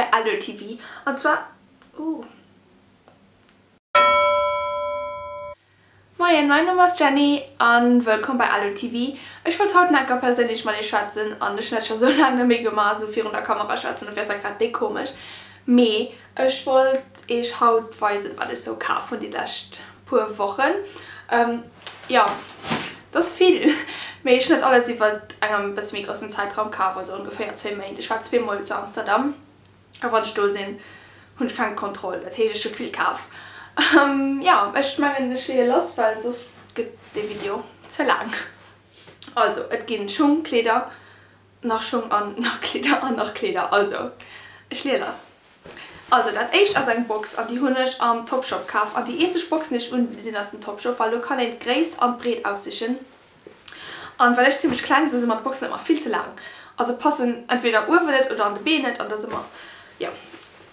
bei Allo TV an zwar ooh. Moien, mein Numm ass Jenny an wëllkomm bei Allo TV. Ech wollt haut nach enker perséinlech mat iech schwätzen an ech hunn dat scho sou laang net méi gemaach, sou virun der Kamera schwätzen, dofir ass dat grad déck komesch. Mee ech wollt iech haut weisen wat ech sou kaf hunn déi lescht puer Wochen. Jo, dat ass vill, mee ech hunn dat alles iwwert engem bësse méi groussen Zäitraum kaf, also ongeféier zwéi Méint. Ech war zweemol zu Amsterdam. A wann ech do sinn, hunn ech keng Kontroll. Dat heescht, ech hu vill kaf. Jo, ech mengen, ech leeë lass, well soss gëtt dee Video ze laang. Also, et ginn Schung, Kleeder, nach Schung an nach Kleeder an nach Kleeder. Also, ech leeë lass. Also, dat éischt ass eng Box an déi hunn ech am Topshop kaf. An déi eenzeg Boxen, déi ech un, sinn aus dem Topshop, well do kann een d'Gréisst an d'Breet aussichen. An well ech zimlech kleng sinn, si mer d'Boxen ëmmer vill ze laang. Also passen entweder uewen net oder an de Been net an dat ass ëmmer, jo,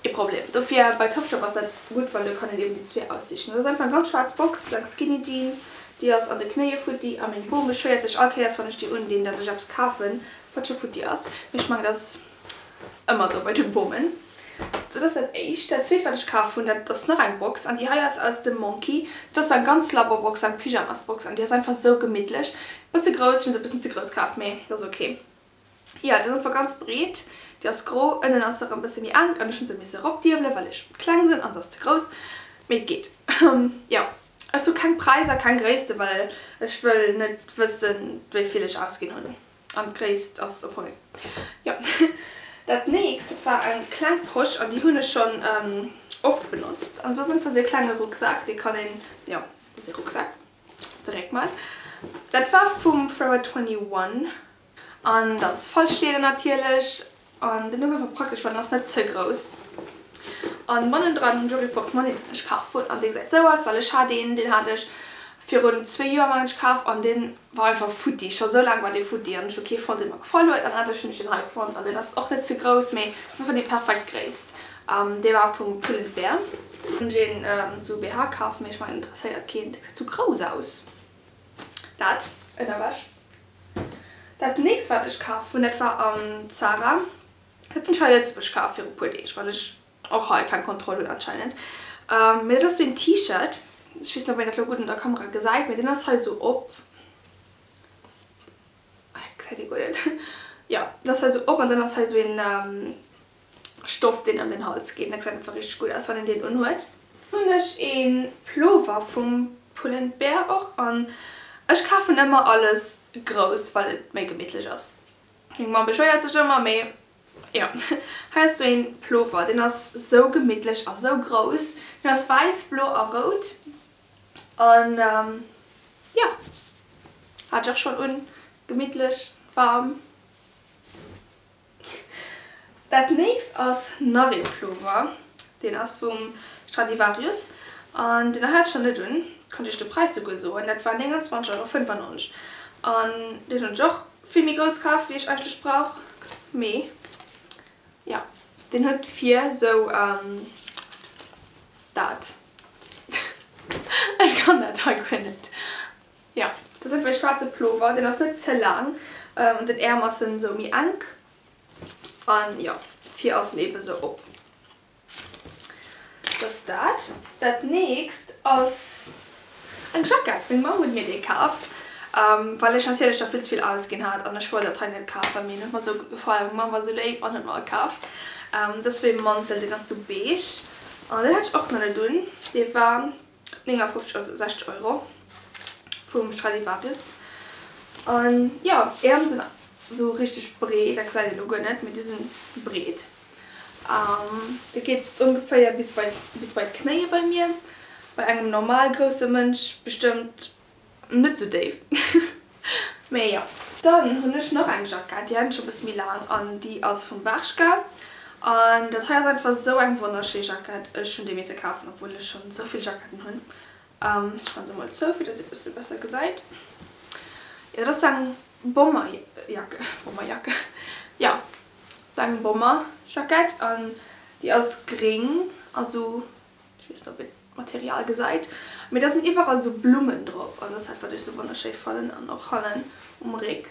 ee Problem. Dofir bei Topshop ass dat gutt, well do kann een eben déi zwee aussichen. Dat ass einfach eng ganz schwaarz Box, eng Skinny Jeans, déi ass an de Knéie futti a meng Bom beschwéiert sech all Kéiers wann ech déi undinn, dass ech eppes kafen, wat scho futti ass. Mee ech mengen dat ass. Ëmmer sou bei de Bommen. Dat ass dat éischt. Dat zweet wat ech kaf hunn, dat ass nach eng Box an déi hei ass aus dem Monki. Dat ass sou eng ganz labber Box, eng Pyjamasbox an déi ass einfach sou gemittlech. Bësse grouss, ech hunn se e bëssen ze grouss kaf, mee dat ass ok. Jo, déi ass einfach ganz breet, déi ass gro, ënnen ass se erëm bësse méi enk an ech hunn se misse eropdiebelen, well ech kleng sinn an se ass ze grouss, mee et geet. Jo, ech soe keng Präisser, keng Gréisste, well ech wëll net wëssen, wéi vill ech ausginn hunn. An d'Gréisst ass am Fong jo. Dat nächst, dat war eng kleng Posch an déi hunn ech schonn oft benotzt. An dat ass einfach esou e klenge Rucksak, dee kann een, jo, dat ass e Rucksak, direkt mol. Dat war vum Forever 21 an dat ass Falschlieder natierlech. An den ass einfach praktesch, well den ass net ze grouss. An bannendran hunn ech och ee Portmonni, deen ech kaf hunn an dee gesäit sou aus, well ech hat een, deen hat ech virun zwéi Joer mengen ech kaf an deen war einfach futti. Scho sou laang war dee futti an ech hu kee fonnt, dee mer gefall huet an endlech hunn ech deen hei fonnt an deen ass och net ze grouss, mee dat ass einfach déi perfekt Gréisst. Dee war vum Pull and Bear. Hunn ech een sou BH kaf, mee ech mengen interesséiert keen, dee gesäit sou grouss aus. Dat Ënnerwäsch. Dat nächst wat ech kaf hunn, dat war am Zara. Dat hunn ech hei Lëtzebuerg kaf viru puer Deeg, well ech och hei keng Kontroll hunn anscheinend. Mee dat ass sou een T-Shirt. Ech weess net ob een dat lo gutt un der Kamera gesäit, mee deen ass hei sou op. Gesäit ee guer net. Jo, dat ass hei sou op an dann ass hei sou een Stoff deen ëm den Hals geet. Dat gesäit einfach richteg gutt aus wann een deen unhuet. Hunn ech een Plover vum Pull and Bear och an ech kafen ëmmer alles grouss well et méi gemittlech ass. Meng Mamm beschwéiert sech ëmmer mee jo. Hei ass sou een Plover deen ass sou gemittlech a sou grouss. Deen ass wäiss, blo a rout an jo hat ech och schonn un. Gemittlech, waarm. Dat nächst ass nach ee Plover, deen ass vum Stradivarius an deen hat ech nach net un, konnt iech de Präis souguer soen, dat war 29 Euro 95 an deen hunn ech och vill méi grouss kaf wéi ech eigentlech brauch, mee jo deen huet vir sou dat, ech kann dat hei guer net. Jo, dat ass einfach ee schwaarze Plover, deen ass net ze laang an den Äerm ass en sou méi enk an jo, vir ass en eben sou op. Dat ass dat. Dat nächst ass eng Jackett. Meng Mamm huet mir déi kaf, well ech natierlech der vill ze vill ausginn hat an ech wollt dat hei net kafen, mee en huet mer sou gutt gefall a meng Mamm war sou léif an huet mer e kaf. Dat ass wéi e Mantel, deen ass sou beige an deen hat ech och nach net un. Dee war 59, also 60 Euro vum Stradivarius. An jo, Äerm sinn sou richteg breet, dat gesäit een elo guer net, mee déi sinn breet. Dat geet ongeféier bis bei bis bei d'Knéie bei mir. Bei engem normal grousse Mënsch bestëmmt Net sou déif, mee jo. Dann hunn ech nach eng Jackett, déi hat ech scho bësse méi laang an déi ass vum Bershka. An dat hei ass einfach sou eng wonnerschéi Jackett. Ech hunn déi misse kafen, obwuel ech schonn sou vill Jacketten hunn. Ech man se mol zou, fir dass ee bësse besser gesäit. Jo, dat ass sou eng Bommerjacke, Bommerjacke, jo, sou eng Bommerjackett an déi ass gréng a sou Ech weess net ob een d'Material gesäit, mee da sinn iwwerall sou Blummen drop an dat ass dat wat ech sou wonnerschéi fannen an och hannen um Réck.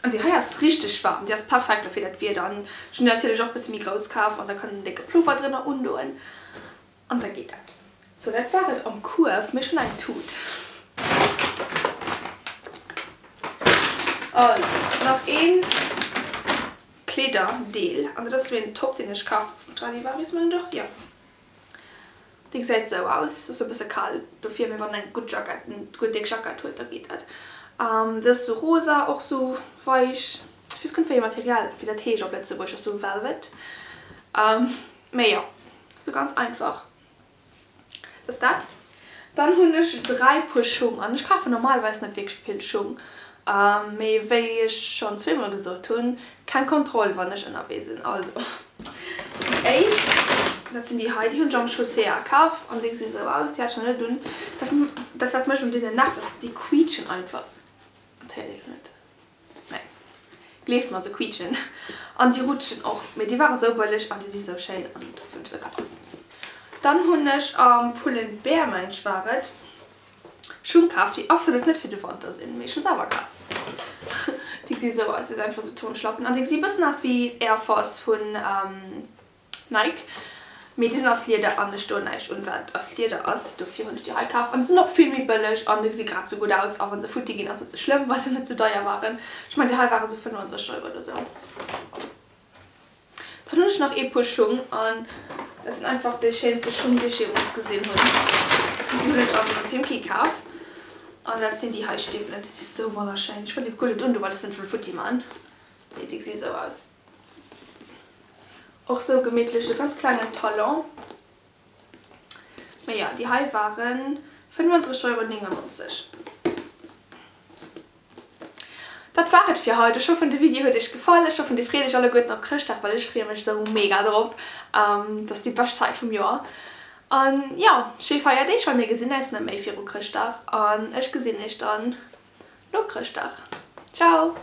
An déi hei ass richteg waarm, déi ass perfekt lo fir dat Wieder. An ech hunn déi natierlech och bësse méi grouss kaf an da kann een en décke Pullover drënner undoen an da geet dat. Sou, dat war et am Kuerf. Mee ech hunn eng Tut. Also, nach een Kleederdeel an dat ass esou een Top deen ech kaf, Stradivarius mengen ech och, jo. Dee gesäit esou aus, ass e bësse kal dofir, mee wann een eng gutt Jackett, eng gutt déck Jackett huet, da geet dat. Dat ass sou rosa, och sou weich, ech weess guer net wéi ee Material, wéi dat heescht op Lëtzebuerg, ass sou Velvet, mee jo, sou ganz einfach ass dat. Dann hunn ech 3 Puer Schung an ech kafen normalerweis net wierklech vill Schung, mee wéi ech schonn zweemol gesot hunn, keng Kontroll wann ech ënnerwee sinn. Also déi éischt, dat sinn déi hei, déi hunn ech am Chaussea kaf an déi gesi sou aus, déi hat ech nach net un. Dat dat wat mech un deenen nervt ass, déi quietschen einfach, dat héiert ee lo net. Nee, gleeft mer, se quietschen an déi rutschen och, mee déi ware sou bëlleg an déi si sou schéin an dofir hunn ech se kaf. Dann hunn ech am Pull and Bear, mengen ech war et, Schung kaf, déi absolut net fir de Wanter sinn, mee ech hunn se awer kaf. Déi gesi sou aus, dat sinn einfach sou Turnschlappen an déi gesi bëssen aus wéi Air Force vun Nike, mee déi sinn aus Lieder an ech doen näischt un wat aus Lieder ass, dofir hunn ech déi hei kaf an se sinn och vill méi bëlleg an déi gesi grad sou gutt aus a wann se futti ginn ass net sou schlëmm well se net sou deier waren. Ech mengen déi hei ware sou 35 Euro oder sou. Dann hunn ech nach ee puer Schung an dat sinn einfach déi schéinste Schung déi ech jeemools gesinn hunn. Déi hunn ech am Pimkie kaf an dat sinn déi hei Stiwwelen, déi si sou wonnerschéin. Ech wollt déi guer net undoen well ech se net wëll futti man, mee déi gesi sou aus. Och sou gemittlech, e ganz klengen Talon. Mee jo, déi hei waren 35,99 Euro. Dat war et fir haut. Ech hoffen de Video huet iech gefall. Ech hoffen dir freet iech alleguerten op Chrëschtdag, well ech freeë mech sou mega drop. Dat ass déi bescht Zäit vum Joer. An jo, schéi Feierdeeg, well mir gesinn eis net méi viru Chrëschtdag. An ech gesinn iech dann no Chrëschtdag. Ciao!